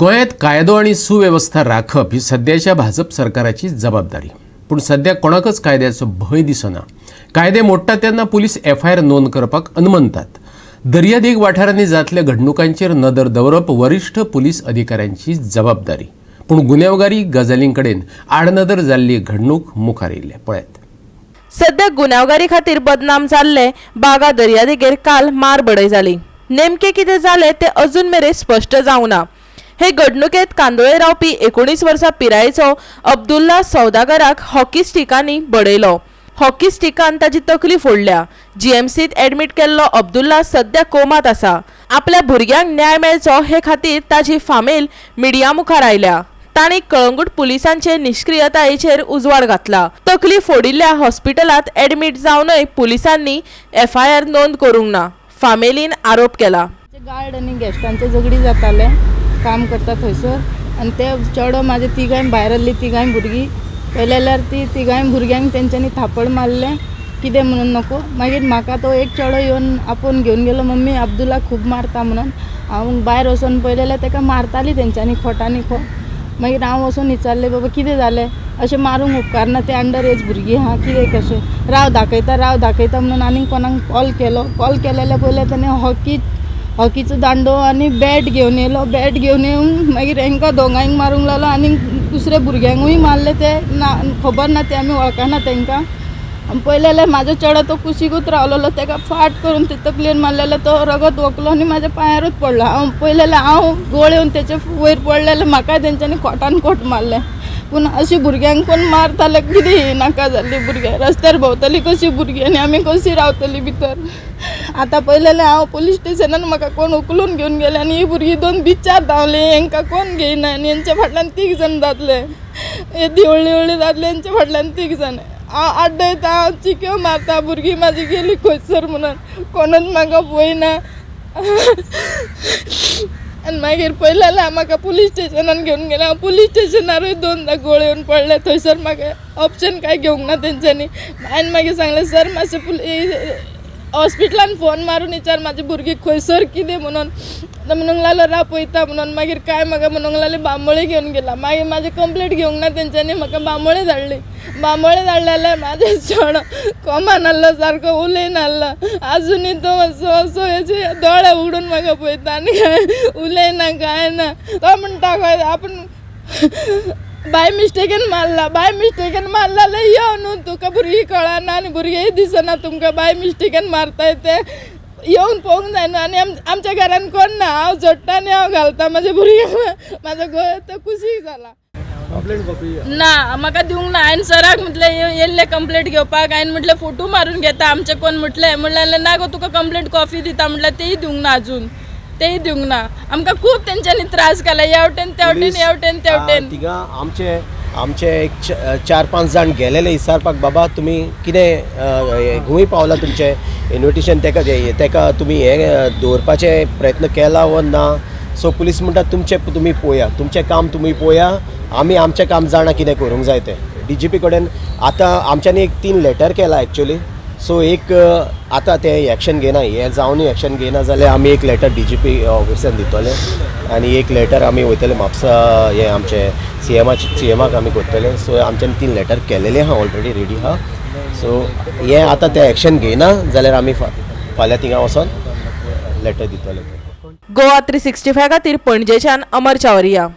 गोंयांत कायदो आनी सुवेवस्था राखप ही सद्याच्या भाजप सरकाराची जबाबदारी. पूण सद्या कोणाकच कायद्याचो भंय दिसना. कायदे मोडटात तेन्ना पुलीस एफआयआर नोंद करपाक अनमनतात. दर्यादेग वाठारांनी जातल्या घडणुकांचेर नदर दवरप वरिश्ठ पुलीस अधिकाऱ्यांची जबाबदारी. पूण गुन्यांवगारी गजालीं कडेन आडनदर जाल्ली घडणूक मुखार येयल्या. पळयात. सध्या गुन्यांवगारी खातीर बदनाम जाल्ले बागा दर्यादेगेर काल मार बडय जाली. नेमके कितें जालें तें अजून मेरेन स्पश्ट जावंक ना. हे घडणुकेंत कांदोळे रावपी 19 वर्सां पिरायेचो अब्दुल्ला सौदागराक हॉकी स्टिकांनी बडयलो. हॉकी स्टिकान ताजी तकली फोडल्या. जीएमसीत ऍडमीट केल्लो अब्दुल्ला सध्या कोमात आसा. आपल्या भुरग्यांक न्याय मेळचो हे खातीर ताजी फामेल मिडिया मुखार आयल्या. तांणी कळंगूट पुलिसांचे निश्क्रियतायेचेर उजवाड घातला. तकली फोडिल्ल्या हॉस्पिटलांत ऍडमीट जावनय पुलिसांनी एफआयआर नोंद करूंक ना, फामेलीन आरोप केला. गार्ड आनी गेस्टांचे झगडी जाताले काम करता थंयसर आनी ते चेडो म्हाजे तिगांय भायर आहली. तिगांय भुरगीं पळयलें जाल्यार ती तिगांय भुरग्यांक तेंच्यांनी थापड मारलें, कितें म्हणून नको. मागीर म्हाका तो एक चेडो येवन आपोवन घेवन गेलो, मम्मी, अब्दुलाक खूब मारता म्हणून. हांव भायर वचोन पळयलें जाल्यार ताका मारताली तेंच्यांनी खोटांनी खोट. मागीर हांव वचोन विचारलें, बाबा, कितें जालें? अशें मारूंक उपकारना, ते अंडर एज भुरगीं आहा, कितें कशें? राव दाखयता, राव दाखयता म्हणून आनीक कोणाक कॉल केलो. कॉल केले जाल्यार पयलें तेणें हॉकीचो दांडो आनी बॅट घेवन येयलो. बॅट घेवन येवन मागीर हेंकां दोगांयक मारूंक लागलो आनी दुसऱ्या भुरग्यांकूय मारले. ते ना खबर ना, ते आमी वळखना तांकां. पळयलें जाल्यार म्हाजो चेडो तो कुशीकूच रावलेलो, ताका फाट करून ते तकलेन मारलेलो. तो रगत ओकलो आनी म्हाज्या पांयारूच पडलो. हांव पळयलें जाल्यार हांव गोळ येवन तेचे वयर पडलें जाल्यार म्हाकाय तेंच्यांनी खोटान खोट मारलें. पूण अशी भुरग्यांक कोण मारताले कितें ही नाका जाल्ली भुरग्यां रस्त्यार भोंवतली कशी भुरगीं आनी आमी कशी रावतली भितर? आतां पळयलें जाल्यार हांव पुलीस स्टेशनान म्हाका कोण उखलून घेवन गेले आनी ही भुरगीं दोन बिचार धांवली. हेंकां कोण घेयना आनी हेंच्या फाटल्यान तीग जाण जातले, येदी व्हडली व्हडली जातले. हेंच्या फाटल्यान तीग जाण. हांव आड्डयता, हांव चिक्यो मारता, भुरगीं म्हाजी गेली खंयसर म्हणून. कोणूच म्हाका पळयना. आनी मागीर पळयलें जाल्यार म्हाका पुलीस स्टेशनान घेवन गेले. हांव पुलीस स्टेशनारूय दोनदां गोळ येवन पडलें. थंयसर म्हाका ऑप्शन कांय घेवंक ना तेंच्यांनी. हांवें मागीर सांगलें, सर, मातशें हॉस्पिटलान फोन मारून विचार म्हाजी भुरगीं खंयसर कितें म्हणून. तो म्हणूंक लागलो, राव, पळयता म्हणून. मागीर काय म्हाका म्हणूंक लागले, बांबोळे घेवन गेला. मागीर म्हाजी कंप्लेंट घेवंक ना तेंच्यांनी, म्हाका बांबोळे धाडली. बांबोळे धाडले जाल्यार म्हाजे चेडो कोमान आहलो, सारको उलयनासलो. आजुनूय तो असो असो हेजे दोळे उगडून म्हाका पळयता आनी कांय उलयना, कांय ना. तो म्हणटा खंय आपूण बाय मिस्टेकेन मारला. बाय मिस्टेकेन मारला जाल्यार यो न्हू तुका. भुरगीं कळना आनी भुरगींय दिसना तुमकां. बाय मिस्टेकेन मारताय ते येवन पळोवंक जाय न्हू. आनी आमच्या घरान कोण ना. हांव जोडटा आनी हांव घालता म्हाज्या भुरग्यांक. म्हाजो घोव तो कुशीक जाला. ना, म्हाका दिवंक ना. हांवें सराक म्हटलें, येयल्ले कंप्लेंट घेवपाक. हांवें म्हटलें, फोटो मारून घेता आमचे कोण म्हटलें. म्हणलें, ना गो, तुका कंप्लेंट कॉफी दिता म्हटल्यार. तेय दिवंक ना अजून, तेय दिवंक ना. आमकां खूब तेंच्यांनी त्रास केला, ह्या वटेन त्या वटेन, ह्या वटेन त्या वटेन. थिंगा आमचे आमचे एक चार पांच जाण गेलेले विचारपाक, बाबा, तुमी कितें खंय पावला तुमचें इनविटेशन, तेका तुमी हें दवरपाचे प्रयत्न केला वो ना? सो पुलीस म्हणटा, तुमचें तुमी पळया, तुमचें काम तुमी पळया, आमी आमचें काम जाणा कितें करूंक जाय तें. डीजीपी कडेन आतां आमच्यांनी एक तीन लेटर केला एक्चुली. सो एक आतां ते एक्शन घेना, हें जावनूय एक्शन घेना जाल्यार आमी एक लेटर डीजीपी ऑफिसान दितले आनी एक लेटर आमी वयतले म्हापसा हें आमचे सीएमाक आमी करतले. सो आमच्यान तीन लेटर केलेले आहा, ऑलरेडी रेडी आहा. सो हें आतां ते एक्शन घेयना जाल्यार आमी फाल्यां थिंगा वचोन लेटर दितले. गोवा 365 खातीर पणजेच्यान अमर चावरिया.